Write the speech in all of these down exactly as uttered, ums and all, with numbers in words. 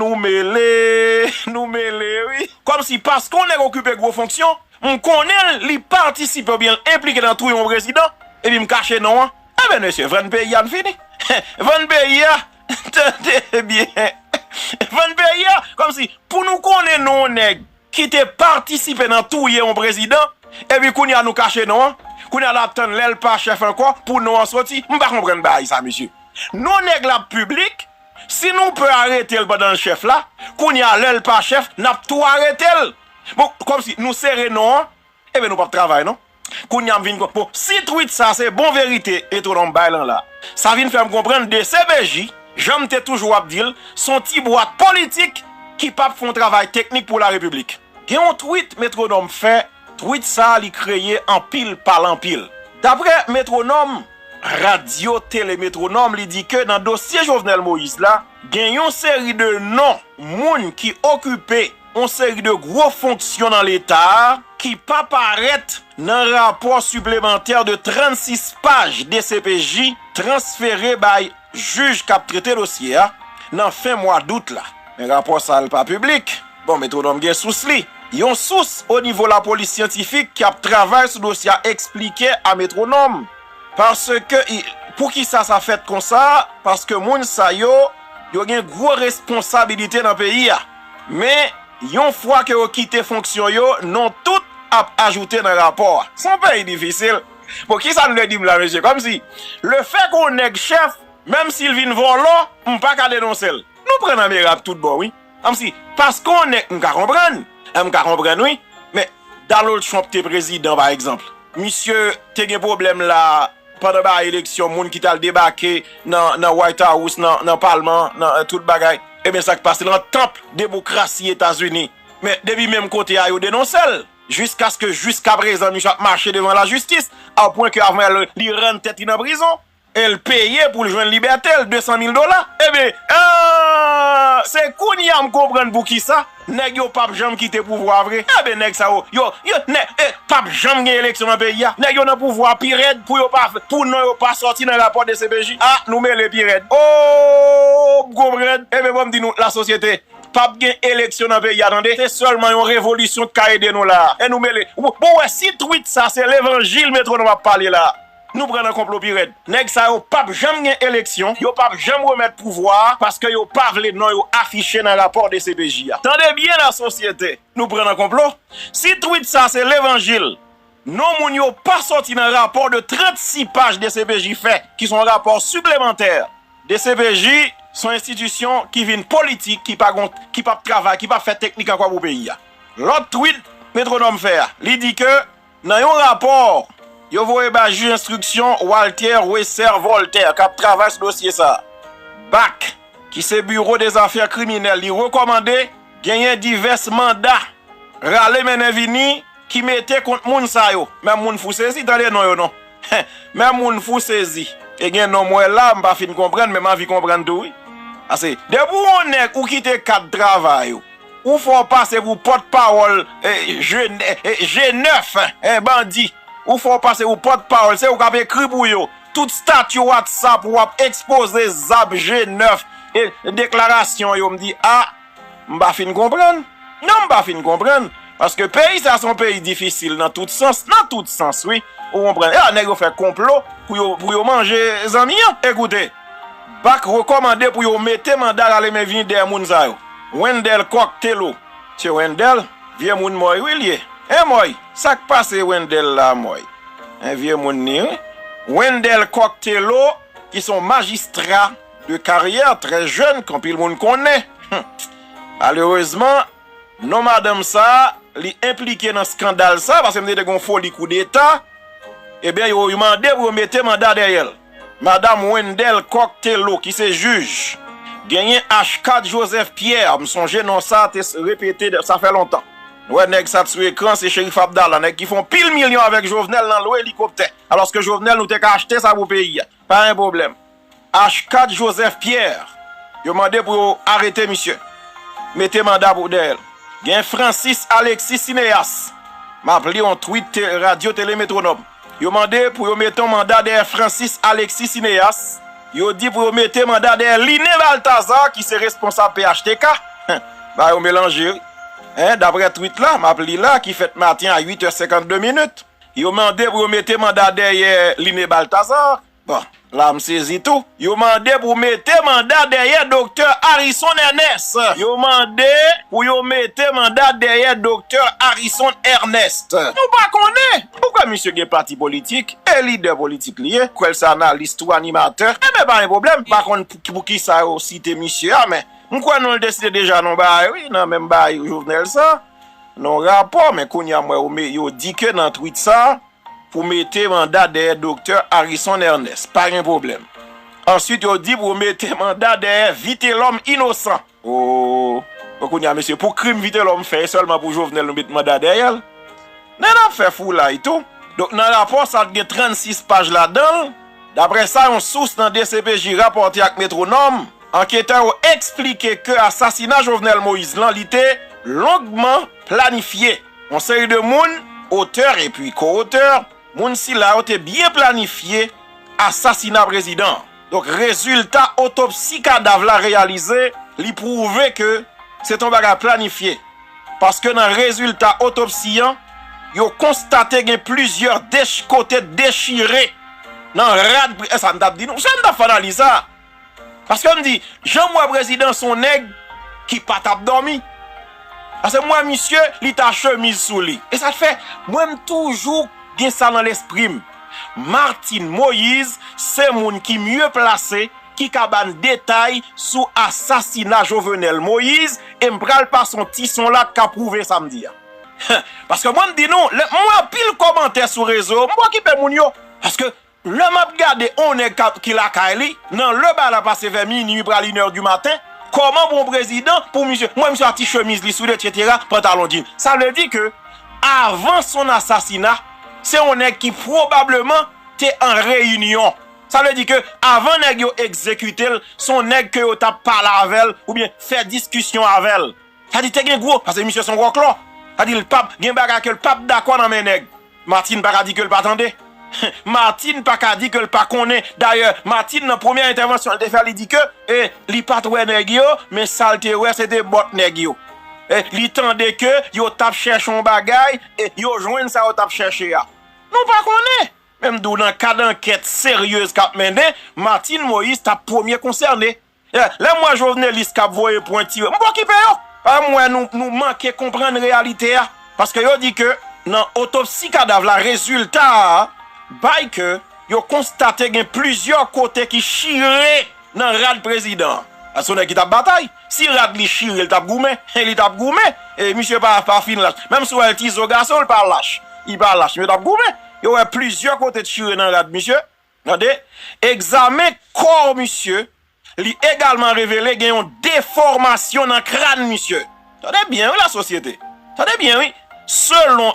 Nou mele, nou mele, wi. Kòmsi paske yon nèg okipe gwo fonksyon, m konnen l, li patisipe oubyen l enplike nan touye yon prezidan, epi m kache non an. Enben, mesye, vann peyi a, n fini. Vann peyi a, tande byen. Vann peyi a, kòmsi pou nou konnen non yon nèg ki te patisipe nan touye yon prezidan, epi kounye a nou kache non an. Kounye a n ap tann lè l pa chèf ankò pou non an soti. M pa konprann bagay sa, mesye. Non nèg la ap piblik, si nou pè arete l pandan l chèf la, kounye a lè l pa chèf, n ap tou arete l. Bon, kòmsi nou sere non an, ebyen nou p ap travay non. Kounye a m vin kon, bon, si tweet sa se bon verite, Metwonòm bay lan la, sa vin fè m konprann D C P J, jan m te toujou ap di l, se yon ti bwat politik ki p ap fè yon travay teknik pou larepiblik. Gen yon tweet Metwonòm fè, tweet sa li kreye anpil pale anpil. Daprè Metwonòm, radyo tele Metwonòm, li di ke nan dosye Jovenel Moïse la, gen yon seri de non moun ki okipe yon seri de gwo fonksyon nan Leta a ki pa parèt nan rapò siplemantè de trannsis paj D C P J transfere bay jij k ap trete dosye a nan fen mwa dout la. Men rapò sa a pa piblik. Bon, Metwonòm gen sous li. Yon sous onivo lapolis syantifik ki ap travay sou dosye a eksplike a Metwonòm. Paske, i- poukisa sa fèt konsa? Paske moun sa yo, yo gen gwo responsabilite nan peyi a. Men, yon fwa ke yo kite fonksyon yo, non tout ap ajoute nan rapò a. Se yon peyi difisil. Bon, kisa nou vle di m la, mesye? Kòmsi, lefètke yon nèg chèf, menm si l vin vòlò, m pa ka denonse l. Nou pran nan merab tout bò, wi. Kòmsi, paske yon nèg, m ka konprann. M ka konprann, wi. Men, Donald Trump te prezidan, pa egzanp. Misye te gen pwoblèm la, pandan bay eleksyon, moun ki t al debake nan, nan White House, nan, nan palman, nan, nan tout bagay. Ebyen, sa k pase nan tanp demokrasi Etazini. Men, depi menm kote a, yo denonse l. Jiskaske, jiskaprezan, misye ap mache devan lajistis, a pwen ke avan yè, li rann tèt li nan prizon. E l peye pou l jwenn libète l, de san mil dola. Ebyen, ah, se kounye a m konprann poukisa nèg yo p ap janm kite pouvwa a vre. Ebyen, nèg sa yo, yo, yo, nèg, eh, p ap janm gen eleksyon nan peyi a. Nèg yo nan pouvwa a pi rèd pou yo pa, pou non yo pa sòti nan rapò D C P J. Ah, nou mele pi rèd. Oh, m konprann. Ebyen, bon, m di nou, lasosyete, p ap gen eleksyon nan peyi a, tande. Se sèlman yon revolisyon k ka ede nou la. E nou mele. Bon, bon, wè, si tweet sa se levanjil Metwonòm ap pale la, nou pran nan konplo pi rèd. Nèg sa yo p ap janm gen eleksyon, yo p ap janm remèt pouvwa a, paske yo pa vle non yo afiche nan rapò D C P J a. Tande byen, lasosyete, nou pran nan konplo. Si tweet sa se levanjil, non moun yo pa sòti nan rapò de trannsis paj D C P J fè, ki se yon rapò siplemantè. D C P J se yon enstitisyon ki vin politik, ki pa gon, ki p ap travay, ki p ap fè teknik ankò pou peyi a. Lòt tweet Metwonòm fè a, li di ke nan yon rapò yo voye bay jij enstriksyon Walter Wesser Voltaire k ap travay sou dosye sa a. Bak, ki se Bureau des Affaires Criminelles, li rekòmande genyen divès manda rale mennen vini ki mete kont moun sa yo. Men moun fou sezi, tande non yo non. Men moun fou sezi. E gen non m wè la, m pa fin konprann, men m anvi konprann tou, wi. Ase, depi w yon nèg ou kite kad travay ou, ou fè w pase pou pòtpawòl, eh, G, eh, G nèf, eh, bandi. Ou fè w pase pou pòtpawòl, se ou k ap ekri pou yo. Tout stati WhatsApp ou ap ekspoze zam G nèf, e deklarasyon yo, m di, a, m pa fin konprann. Non, m pa fin konprann. Paske peyi sa se yon peyi difisil nan tout sans, nan tout sans, wi. Ou konprann? E la nèg yo fè konplo pou yo, pou yo manje zanmi an. Ekoute, Bak rekòmande pou yo mete manda rale men vini dèyè moun sa yo. Wendell Cocktello. Mesye Wendell, vye moun Mòy wi l ye. Hein Mòy, sa k pase Wendell la Mòy? Hein, vye moun ni wi. Wendell Cocktello, ki se yon majistra de karyè, trè jèn, ke anpil moun konnen. Hum. Malerezman, non madanm sa, li enplike nan eskandal sa, paske m te gen yon foli koudeta. Ebyen, yo, yo mande pou yo mete manda dèyè l. Madanm Wendell Cocktello, ki se jij, genyen H kat Joseph Pierre, m sonje non sa te s-, repete, sa fè lontan. Nou wè nèg sa t sou ekran, se Cherif Abdallah, nèg ki fè yon pil milyon avèk Jovenel nan lwe elikoptè. Alòske Jovenel, nou te ka achte sa pou peyi a. Pa gen pwoblèm. H kat Joseph Pierre. Yo mande pou yo arete misye. Mete manda pou dèyè l. Gen Francis Alexis Cinéas. M ap li yon tweet te-, Radyo Tele Metwonòm. Yo mande pou yo mete yon manda dèyè Francis Alexis Cinéas. Yo di pou yo mete manda dèyè Liné Balthazar, ki se responsab P H T K. Bagay yo melanje, wi. Hein, daprè tweet la, m ap li la, ki fèt maten a uit è senkannde minit. Yo mande pou yo mete manda dèyè Line Balthazar. Bon, la m sezi tou. Yo mande pou mete manda dèyè Doktè Harrison Ernest. Yo mande pou yo mete manda dèyè Doktè Harrison Ernest. Nou pa konnen. Ou kwè misye gen pati politik, e lidè politik li ye. Kwè l se analis tou, animatè. Enben, pa gen pwoblèm. M pa konn pou, pou ki sa yo site misye a, men m kwè non l deside deja nan bagay, wi, nan menm bagay Jovenel sa. Nan rapò, men kounye a m wè yo me-, yo di ke nan tweet sa, pou mete manda dèyè Doktè Harrison Ernest. Pa gen pwoblèm. Answit, yo di pou mete manda dèyè Vitelhomme Innocent. O, o, kounye a, mesye, pou krim Vitelhomme fè, e sèlman pou Jovenel nou met manda dèyè l? Nèg ap fè foulay tou. Donk, nan rapò sa, t gen trannsis paj ladan l. Daprè sa yon sous nan D C P J rapòte ak Metronòm, anketè yo eksplike ke asasina Jovenel Moïse lan, li te longman planifye. Yon seri de moun, otè epi ko-otè, moun sila yo te byen planifye asasina prezidan an. Donk, rezilta otopsi kadav la reyalize, li pwouve ke se te yon bagay planifye. Paske nan rezilta otopsi an, yo konstate gen plizyè dech-, kote dechire nan rad pri-, e sa m t ap di nou, sa m t ap fè analiz sa. Paske m di, jan m wè prezidan se yon nèg ki pa t ap dòmi. Paske m wè misye, li ta chemiz sou li. E sa k fè, mwen m toujou gen sa nan lespri m. Martine Moïse, se moun ki mye plase, ki ka ba n detay sou asasina Jovenel Moïse, e m pral pase yon ti son la k ka pwouve sa m di a. Paske mwen m di nou, lè m wè anpil kòmantè sou rezo, m pa okipe moun yo. Paske lè m ap gade on nèg k ap, ki lakay li, nan lè bagay la pase vè minui pral inè di maten, kòman pou yon prezidan, pou misye, mwen misye a ti chemiz li soule, etsetera, pantalon djin. Sa vle di ke, avan son asasina, se yon nèg ki pwobableman te an reyinyon. Sa vle di ke, avan nèg yo egzekite l, se yon nèg ke yo t ap pale avè l, oubyen fè diskisyon avè l. Sa di te gen gwo, paske misye se yon wòklò. Sa di l p ap, gen bagay ke l p ap dakò nan men nèg. Martine pa ka di ke l pa tande. Martine pa ka di ke l pa konnen. Dayè, Martine nan premyè entèvansyon l te fè, li di ke, e, li pa t wè nèg yo, men sa l te wè, se te bòt nèg yo. E, li tande ke yo t ap chèche yon bagay, e yo jwenn sa yo t ap chèche a. Nou pa konnen. Men m di w, nan kad ankèt seryez k ap mennen, Martine Moïse t ap premye konsène. Lè, lè m wè jovenelis k ap voye pwen tire, m pa okipe yo. Paske m wè nou, nou manke konprann reyalite a. Paske yo di ke nan otopsi kadav la, rezilta a bay ke yo konstate gen plizyè kote ki chire nan rad prezidan an. Paske se yon nèg ki t ap batay. Si rad li chire, li t ap goumen. Li t ap goumen. E misye pa, pa fin lach. Menm si w wè l ti zo gason, li pa lach. Li pa lach. Misye t ap goumen. Yo wè plizyè kote chire nan rad misye. Tande, egzamen kò misye, li egalman revele gen yon defòmasyon nan kràn misye. Tande byen, wi, lasosyete. Tande byen, wi. Selon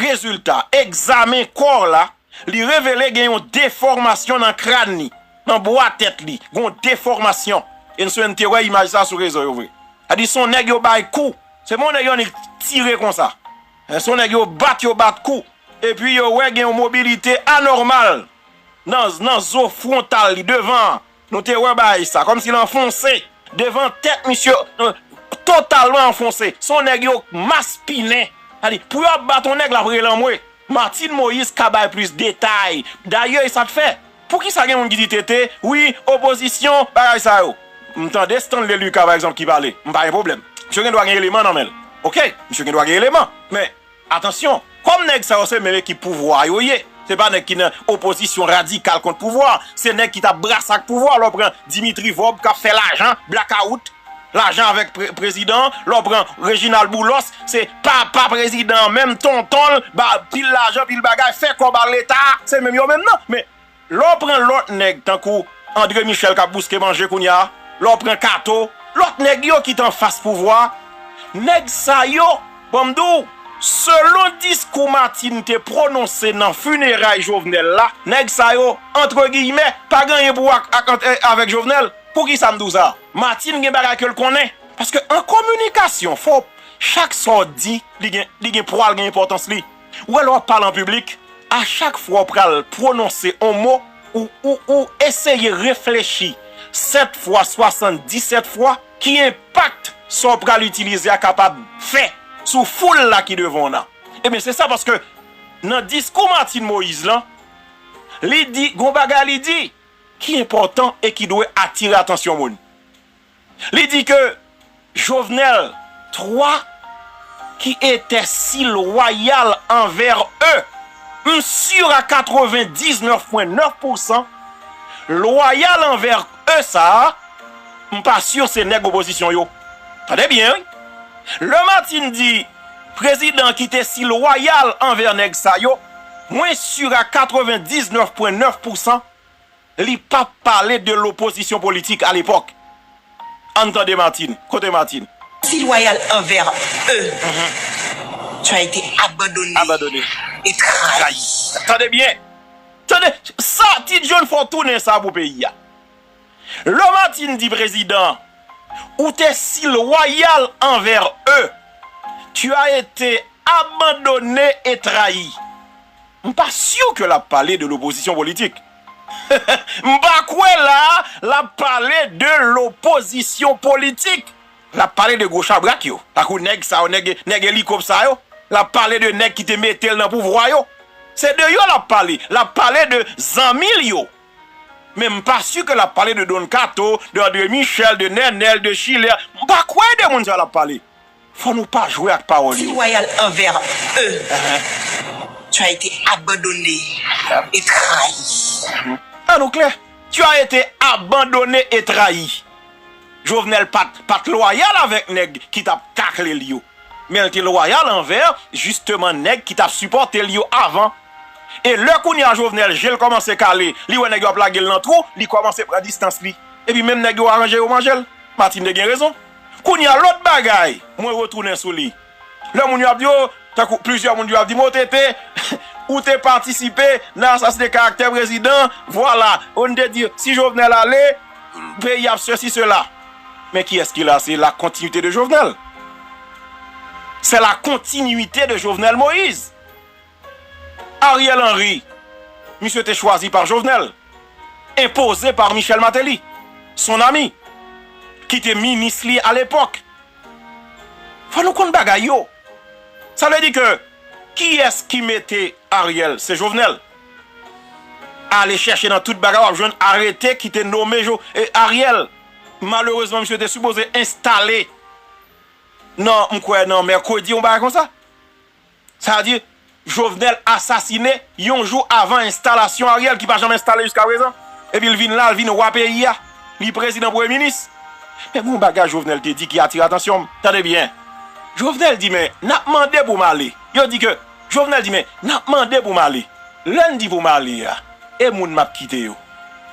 rezilta egzamen kò la, li revele gen yon defòmasyon nan kràn li, nan bwa tèt li, gen yon defòmasyon. E n swen n te wè imaj sa sou rezo yo vre. Sa di se yon nèg yo bay kou. Se pa yon nèg yo annik tire konsa. Se yon nèg yo bat, yo bat kou. Epi yo wè gen yon mobilite anòmal nan, nan zo fwontal li devan an. Nou te wè bagay sa, kòmsi l anfonse. Devan tèt misye, euh, totalman anfonse. Se yon nèg yo maspinen. Sa di, pou yo ap bat yon nèg, l ap rele anmwe. Martine Moïse ka bay plis detay. Dayè, e sa k fè. Poukisa gen moun ki di tete, wi, opozisyon, bagay sa yo? M tande Stanley Lucas, pa egzanp, ki pale. M pa gen pwoblèm. Misye gen dwa gen eleman nan men l. Oke, misye gen dwa gen eleman. Men, atansyon, kòm nèg sa yo se menm ekip pouvwa a yo ye. Se pa nèg ki nan opozisyon radikal kont pouvwa. Se nèg ki t ap brase ak pouvwa. Lè w pran Dimitri Vorbe k ap fè lajan, blakawout, lajan avèk pre-, prezidan an. Lè w pran Reginald Boulos, se papa prezidan an, menm tonton l, ba pil lajan, pil bagay, fè kòb a leta. Se menm yo menm nan. Men, lè w pran lòt nèg tankou André Michel k ap bouske manje kounye a, lè w pran Kato, lòt nèg yo ki t anfas pouvwa, nèg sa yo, ban m di w, selon diskou Martine te pwononse nan fineray Jovenel la, nèg sa yo, antre giyimè, pa gen anyen pou ak, ak, ant, eh, avèk Jovenel. Poukisa m di w sa? Martine gen bagay ke l konnen. Paske an kominikasyon, fò chak sa w di, li gen, li gen pwa l, gen enpòtans li. Ou wè lè w ap pale an piblik, a chak fwa w pral pwononse on mo, ou, ou, ou eseye reflechi sèt fwa, swasanndisèt fwa, ki enpak sa w pral itilize a kapab fè sou foul la ki devan w nan. Ebyen, se sa, paske nan diskou Martine Moïse lan, li di, gon bagay li di ki enpòtan e ki dwe atire atansyon moun. Li di ke Jovenel, toi qui étais si loyal envers eux, m sur a katrevendiznèf pwen nèf pousan, lwayal anvè eux sa a, m pa sur se nèg opozisyon yo. Tande byen, wi. Lè Martine di, prezidan ki te si lwayal anvè nèg sa yo, mwen sur a katrevendiznèf pwen nèf pousan, li p ap pale de lopozisyon politik alepòk. Ann tande Martine. Kote Martine? Si loyal envers eux, tu as été abandonné Abandonné. Et trahi. Trahi. Tande byen. Tande, sa, Ti John, fò w tounen sa pou peyi a. Lè Martine di prezidan, ou te si loyal envers eux, tu as été abandonné et trahi. M pa si ke l ap pale de lopozisyon politik. M pa kwè la, l ap pale de lopozisyon politik. L ap pale de gwo chabrak yo. Tankou nèg sa yo, nèg, nèg elikop sa yo. L ap pale de nèg ki te mete l nan pouvwa yo. Se de yo l ap pale. L ap pale de zanmi l yo. Men m pa si ke l ap pale de Don Kato, de André Michel, de Nènèl, de Chilè. M pa kwè de moun sa yo l ap pale. Fò nou pa jwe ak pawòl yo. Loyal envers eux, tu as été abandonné et trahi. Ann nou klè. Tu as été abandonné et trahi. Jovenel pa t, pa t lwayal avèk nèg ki t ap takle l yo. Men l te lwayal anvè, jisteman, nèg ki t ap sipòte l yo avan. E lè kounye a Jovenel je l kòmanse kale, li wè nèg yo ap lage l nan twou, li kòmanse pran distans li. Epi menm nèg yo aranje yo manje l. Martine te gen rezon. Kounye a, lòt bagay, mwen retounen sou li. Lè moun yo ap di, o, tankou plizyè moun yo ap di, men w te, te, ou te patisipe nan asasine karaktè prezidan, vwala, on te di, si Jovenel ale, peyi ap sesi, sela. Men kiyès ki la? C'est la continuité de Jovenel. C'est la continuité de Jovenel Moïse. Ariel Henry, misye te chwazi pa Jovenel, enpoze pa Michel Martelly, son ami, ki te minis li alepòk. Fò nou konn bagay yo. Sa vle di ke kiyès ki mete Ariel? Se Jovenel. Ale chèche nan tout bagay, w ap jwenn arete ki te nome Jo-, e, Ariel. Malerezman, misye te sipoze enstale nan, m kwè, nan mèkredi, yon bagay konsa. Sa vle di, Jovenel asasine yon jou avan enstalasyon Ariel ki pa janm enstale jiska prezan. Epi l vin la, l vin wa peyi a. Li prezidan, premye minis. Men gon bagay Jovenel te di ki atire atansyon m. Tande byen. Jovenel di, men, n ap mande pou m ale. Yo di ke, Jovenel di, men, n ap mande pou m ale. Lè n di pou m ale a, e moun m ap kite yo?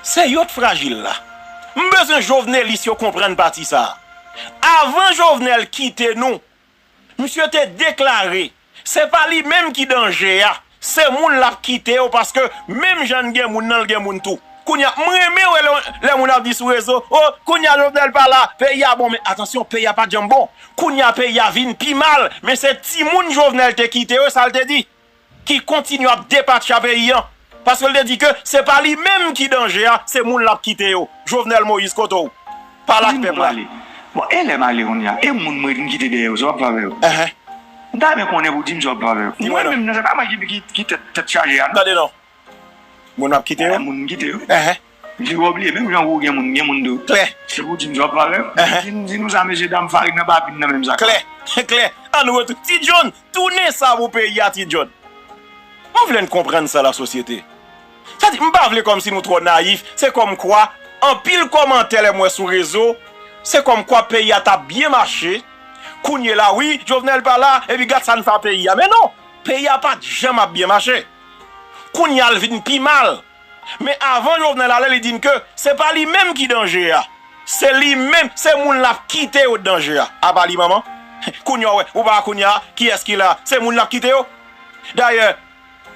Se yo k frajil la. M bezwen jovenelis yo konprann pati sa a. Avan Jovenel kite nou, misye te deklare, se pa li menm ki danje a, se moun l ap kite yo, paske menm jan n gen moun nan, l gen moun tou. Kounye a, m renmen wè lè, lè moun ap di sou rezo, o, kounye a Jovenel pa la, peyi a bon, men atansyon, peyi a pa t janm bon. Kounye a, peyi a vin pi mal, men se timoun Jovenel te kite yo, sa l te di, ki kontinye ap depatcha peyi an. Paske l te di ke se pa li menm ki danje a, se moun l ap kite yo. Jovenel Moïse, kote w? Pale ak pèp la. Bon, e lè m ale kounye a, e moun mwen m kite dèyè yo, sa w ap fè avè yo? Enhen. M ta renmen konnen pou w di m sa w ap fè avè yo. Mwen menm nan, se pa mwen ki, ki, ki tèt, tèt chaje a, non. Tande non. Moun ap kite yo? Moun m kite yo. Enhen. Li wè w bliye, menm jan ou gen moun, gen moun tou. Klè. Se pou di m sa w ap fè avè yo. Enhen. Di, di nou sa, mesye dam, farin nan pa vin nan menm sak la. Klè. Klè. Ann retounen. Ti John, tounen sa pou peyi a, Ti John. M vle n konprann sa, lasosyete. Sa di, m pa vle kòmsi nou twò nayif, se kòmkwa, anpil kòmantè lè m wè sou rezo, se kòmkwa peyi a t ap byen mache. Kounye la, wi, Jovenel pa la, epi gad sa n fè a peyi a. Men non, peyi a pa t janm ap byen mache. Kounye a, l vin pi mal. Men avan Jovenel ale, li di n ke se pa li menm ki danje a. Se li menm, se moun l ap kite yo k danje a. Apa li, manman? Kounye a, w wè, ou pa kounye a, kiyès ki la? Se moun l ap kite yo. Dayè,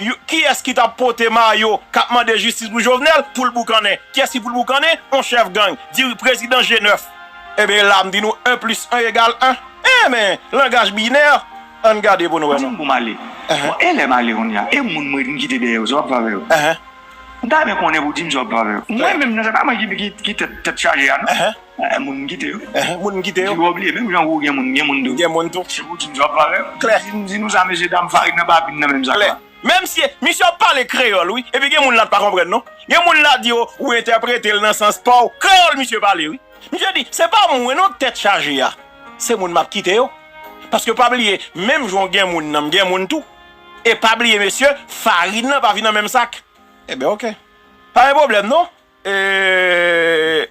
yo, kiyès ki t ap pote mayo k ap mande jistis pou Jovenel pou l boukannen? Kiyès ki pou l boukannen? On chèf gang, diri prezidan G nèf. Ebyen, la, m di nou, un plus un égale un. Enben, langaj binè, ann gade pou nou wè non. Di m pou m ale. Enhen. Bon, e lè m ale kounye a, e moun mwen m kite dèyè yo, sa w ap fè avè yo? Enhen. M ta renmen konnen pou di m sa w ap pale. Mwen menm nan, se pa mwen ki, ki, ki tèt, tèt chaje a, non. Eh, moun m kite yo. Eh, moun m kite yo. Ou pa bliye, menm jan ou gen moun, gen moun tou. Gen moun tou. Se pou di m sa w ap pale. Klè. Di, di nou sa, mesye dam, farin nan pa vin nan menm sak la. Menm si misye ap pale kreyòl, wi. Epi gen moun la t pa konprann, non. Gen moun la di yo, ou entèprete l nan sans pa w. Kreyòl misye pale, wi. Misye di, se pa mwen non k tèt chaje a. Se moun m ap kite yo. Paske pa bliye, menm jan w gen moun nan, m gen moun tou. E pa bliye, mesye, farin nan pa vin nan menm sak. Ebyen, oke. Pa gen pwoblèm, non. E...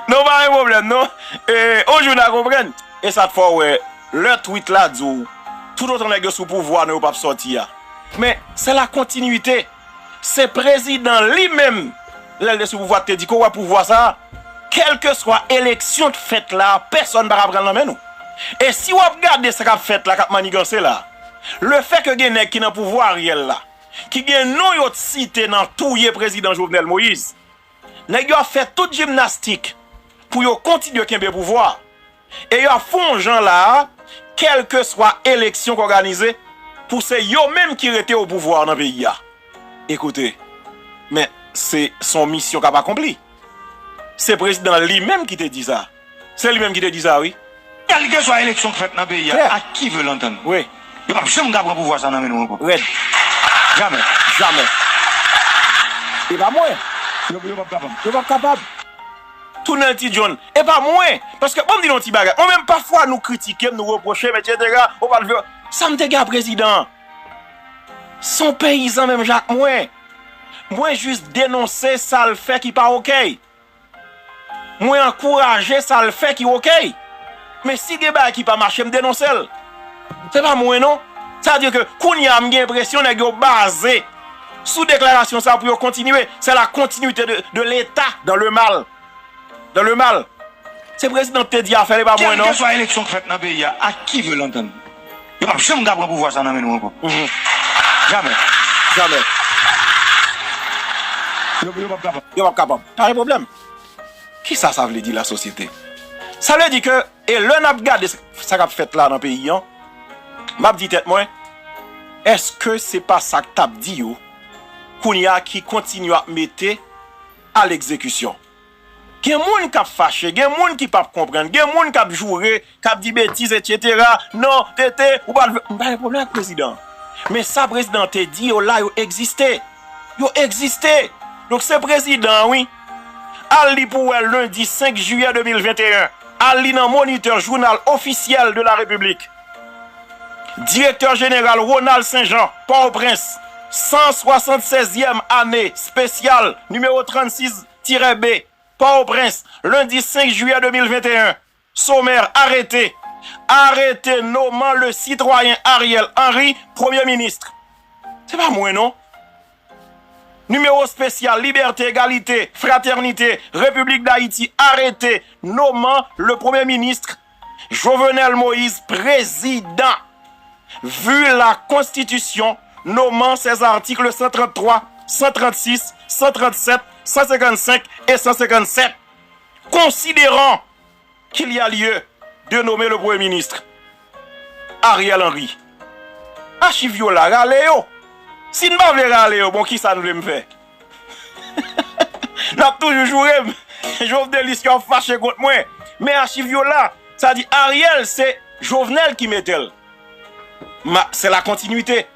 Non, pa gen pwoblèm, non. E, on jou n a konprann. E sa t fè w wè, lè tweet la di w, toutotan nèg yo sou pouvwa, nou yo p ap sòti a. Men, se la kontinwite. Se prezidan li menm, lè l te sou pouvwa, te di ke w wè pouvwa sa a, kèlkeswa eleksyon k fèt la, pèsonn pa ka pran l nan men nou. E si w ap gade sa k ap fèt la, k ap maniganse la, lefètke gen nèg ki nan pouvwa Ariel la, ki gen non yo t site nan touye prezidan Jovenel Moïse, nèg yo ap fè tout jimnastik pou yo kontinye kenbe pouvwa a. E y ap fè yon jan la a, kèlkeswa eleksyon k òganize, pou se yo menm ki rete o pouvwa nan peyi a. Ekoute, men se, se yon misyon k ap akonpli. Se prezidan li menm ki te di sa. Se li menm ki te di sa, wi. Kèlkeswa eleksyon k fèt nan peyi a, à qui veut l'entendre, wi, yo p ap janm ka pran pouvwa sa nan men nou ankò. Rèd. Jamè. Jamè. E pa mwen. Yo, yo p ap kapab. Yo p ap kapab. Tounèl Ti John. E pa mwen. Paske, bon, m di nou yon ti bagay. Mwen menm, pafwa, nou kritike m, nou repwoche m, etsetera. Ou pa t vle. Sa m te gen a prezidan an? Se yon peyizan menm jan ak mwen. Mwen jis denonse sa l fè ki pa oke. Mwen ankouraje sa l fè ki oke. Men si gen bagay ki pa mache, m denonse l. Se pa mwen non. Sa di ke kounye a m gen enpresyon nèg yo baze sou deklarasyon sa pou yo kontinye. C'est la continuité de, de l'État dans le mal. Dans le mal. Se prezidan te di a fè l, e pa mwen non. Kèlkeswa eleksyon k fèt nan peyi a, à qui veut l'entendre, yo p ap janm ka pran pouvwa sa nan men nou ankò. Mhm. Jamè. Jamè. Yo, yo p ap kapab. Yo p ap kapab. Pa gen pwoblèm. Kisa sa vle di lasosyete? Sa vle di ke, e lè n ap gade sa, sa k ap fèt la nan peyi an, m ap di tèt mwen, èske se pa sa k t ap di yo kounye a ki kontinye ap mete a legzekisyon? Gen moun k ap fache, gen moun ki p ap konprann, gen moun k ap joure, k ap di betiz, etsetera. Non, tete, ou pa t vle. M pa gen pwoblèm ak prezidan. Men sa prezidan te di yo la, yo egziste. Yo egziste. Donk, se prezidan an, wi. Al li pou wè lendi senk jiyè de mil venteyen. Al li nan Moniteur, Journal Officiel de la République. Direktè jeneral Ronald Saint-Jean, Pòtoprens, san swasannsèzyèm ane espesyal, nimewo trannsis tirè B, Pòtoprens, lendi senk jiyè de mil venteyen. Somè, arete. Arete noman le sitwayen Ariel Henry, premye minis. Se pa mwen, non. Nimewo espesyal, Liberté, Égalité, Fraternité, République d'Haïti, arete noman le premye minis Jovenel Moïse prezidan. Vu la Constitution, nommant ses articles cent trente-trois, cent trente-six, cent trente-sept, cent cinquante-cinq et cent cinquante-sept, considérant qu'il y a lieu de nommer le Premier ministre Ariel Henry. Achiv yo la, rale yo. Si n pa vle rale yo, bon, kisa n vle m fè? N ap toujou joure m. Jovenelis yo ap fache kont mwen. Men achiv yo la. Sa di Ariel, se Jovenel ki mete l. Ma, c'est la continuité.